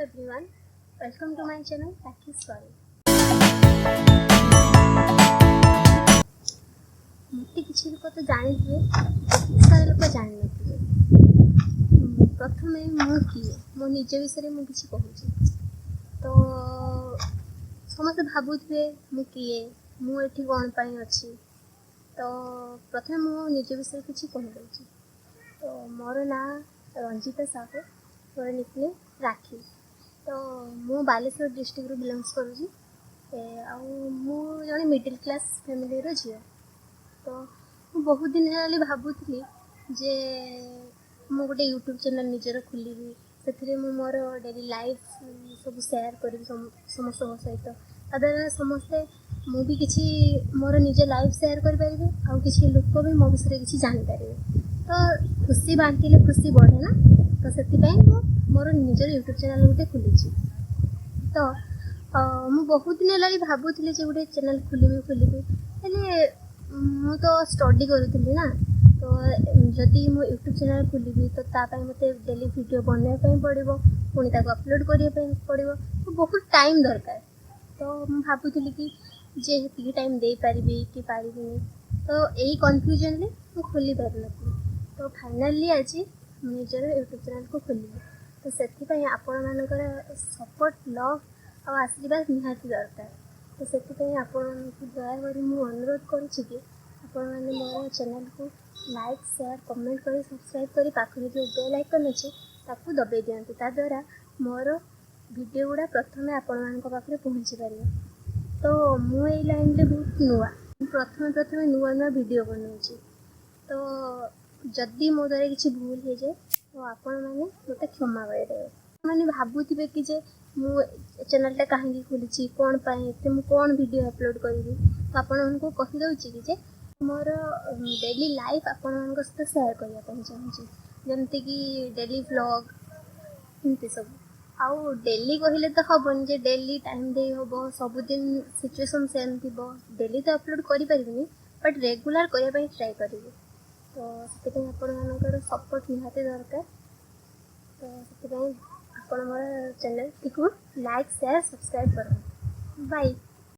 Everyone, welcome to my channel Rakhi Swarup. ମୋତେ କିଛି ଲୋକ ତ ଜାଣିଥିବେ, ବହୁତ ସାରା ଲୋକ ଜାଣିନଥିବେ। ପ୍ରଥମେ ମୁଁ କିଏ, ମୋ ନିଜ ବିଷୟରେ ମୁଁ କିଛି କହୁଛି। ତ ସମସ୍ତେ ଭାବୁଥିବେ ମୁଁ କିଏ, ମୁଁ ଏଠି କ'ଣ ପାଇଁ ଅଛି। ତ ପ୍ରଥମେ ମୁଁ ନିଜ ବିଷୟରେ କିଛି କହିଦେଉଛି। ତ ମୋର ନାଁ ରଞ୍ଜିତା ସାହୁ, ମୋର ନିକନେମ୍ ରାକ୍ଷୀ। ତ ମୁଁ ବାଲେଶ୍ୱର ଡିଷ୍ଟ୍ରିକ୍ଟରୁ ବିଲଙ୍ଗସ୍ କରୁଛି ଆଉ ମୁଁ ଜଣେ ମିଡ଼ିଲ୍ କ୍ଲାସ୍ ଫ୍ୟାମିଲିର ଝିଅ। ତ ମୁଁ ବହୁତ ଦିନ ହେଲାଣି ଭାବୁଥିଲି ଯେ ମୁଁ ଗୋଟେ ୟୁଟ୍ୟୁବ୍ ଚ୍ୟାନେଲ୍ ନିଜର ଖୋଲିବି, ସେଥିରେ ମୁଁ ମୋର ଡେଲି ଲାଇଫ୍ ସବୁ ସେୟାର କରିବି ସମସ୍ତଙ୍କ ସହିତ। ତାଦ୍ୱାରା ସମସ୍ତେ, ମୁଁ ବି କିଛି ମୋର ନିଜ ଲାଇଫ୍ ସେୟାର କରିପାରିବି ଆଉ କିଛି ଲୋକ ବି ମୋ ବିଷୟରେ କିଛି ଜାଣିପାରିବେ। ତ ଖୁସି ବାଣ୍ଟିଲେ ଖୁସି ବଢ଼େ ନା, ତ ସେଥିପାଇଁ ମୁଁ ମୋର ନିଜର ୟୁଟ୍ୟୁବ୍ ଚ୍ୟାନେଲ୍ ଗୋଟେ ଖୋଲିଛି। ତ ମୁଁ ବହୁତ ଦିନ ହେଲାଣି ଭାବୁଥିଲି ଯେ ଗୋଟେ ଚ୍ୟାନେଲ୍ ଖୋଲିବି ଖୋଲିବି, ହେଲେ ମୁଁ ତ ଷ୍ଟଡ଼ି କରୁଥିଲି ନା। ତ ଯଦି ମୁଁ ୟୁଟ୍ୟୁବ୍ ଚ୍ୟାନେଲ୍ ଖୋଲିବି, ତ ତା ପାଇଁ ମୋତେ ଡେଲି ଭିଡ଼ିଓ ବନେଇବା ପାଇଁ ପଡ଼ିବ, ପୁଣି ତାକୁ ଅପଲୋଡ଼ କରିବା ପାଇଁ ପଡ଼ିବ, ତ ବହୁତ ଟାଇମ୍ ଦରକାର। ତ ମୁଁ ଭାବୁଥିଲି କି ଯେ ହେତିକି ଟାଇମ୍ ଦେଇପାରିବି କି ପାରିବିନି, ତ ଏଇ କନଫ୍ୟୁଜନରେ ମୁଁ ଖୋଲି ପାରୁନଥିଲି। ତ ଫାଇନାଲି ଆଜି ମୁଁ ନିଜର ୟୁଟ୍ୟୁବ୍ ଚ୍ୟାନେଲ୍କୁ ଖୋଲିଲି। ତ ସେଥିପାଇଁ ଆପଣମାନଙ୍କର ସପୋର୍ଟ, ଲଭ୍ ଆଉ ଆଶୀର୍ବାଦ ନିହାତି ଦରକାର। ତ ସେଥିପାଇଁ ଆପଣମାନଙ୍କୁ ଦୟାକରି ମୁଁ ଅନୁରୋଧ କରୁଛି କି ଆପଣମାନେ ମୋର ଚ୍ୟାନେଲ୍କୁ ଲାଇକ୍, ସେୟାର, କମେଣ୍ଟ କରି, ସବସ୍କ୍ରାଇବ୍ କରି ପାଖରେ ଯେଉଁ ବେଲ୍ ଆଇକନ୍ ଅଛି ତାକୁ ଦବାଇ ଦିଅନ୍ତୁ। ତାଦ୍ୱାରା ମୋର ଭିଡ଼ିଓ ଗୁଡ଼ା ପ୍ରଥମେ ଆପଣମାନଙ୍କ ପାଖରେ ପହଞ୍ଚି ପାରିବ। ତ ମୁଁ ଏଇ ଲାଇନ୍ରେ ବହୁତ ନୂଆ, ମୁଁ ପ୍ରଥମେ ପ୍ରଥମେ ନୂଆ ନୂଆ ଭିଡ଼ିଓ ବନାଉଛି। ତ ଯଦି ମୋ ଦ୍ୱାରା କିଛି ଭୁଲ ହେଇଯାଏ, ତ ଆପଣମାନେ ମୋତେ କ୍ଷମା କରିଦେବେ। ମାନେ ଭାବୁଥିବେ କି ଯେ ମୁଁ ଚ୍ୟାନେଲ୍ଟା କାହିଁକି ଖୋଲିଛି, କ'ଣ ପାଇଁ, ଏଥିରେ ମୁଁ କ'ଣ ଭିଡ଼ିଓ ଅପଲୋଡ଼ କରିବି। ତ ଆପଣମାନଙ୍କୁ କହିଦେଉଛି କି ଯେ ମୋର ଡେଲି ଲାଇଫ୍ ଆପଣମାନଙ୍କ ସହିତ ସେୟାର କରିବା ପାଇଁ ଚାହୁଁଛି, ଯେମିତିକି ଡେଲି ଭ୍ଲଗ୍ ଏମିତି ସବୁ। ଆଉ ଡେଲି କହିଲେ ତ ହେବନି ଯେ ଡେଲି ଟାଇମ୍ ଦେଇ ହେବ, ସବୁଦିନ ସିଚୁଏସନ୍ ସେମ୍ ଥିବ। ଡେଲି ତ ଅପଲୋଡ଼ କରିପାରିବିନି, ବଟ୍ ରେଗୁଲାର କରିବା ପାଇଁ ଟ୍ରାଏ କରିବି। ତ ସେଥିପାଇଁ ଆପଣମାନଙ୍କର ସପୋର୍ଟ ନିହାତି ଦରକାର। ତ ସେଥିପାଇଁ ଆପଣ ମୋର ଚ୍ୟାନେଲ୍ଟିକୁ ଲାଇକ୍, ସେୟାର, ସବସ୍କ୍ରାଇବ୍ କରନ୍ତୁ। ବାଇ।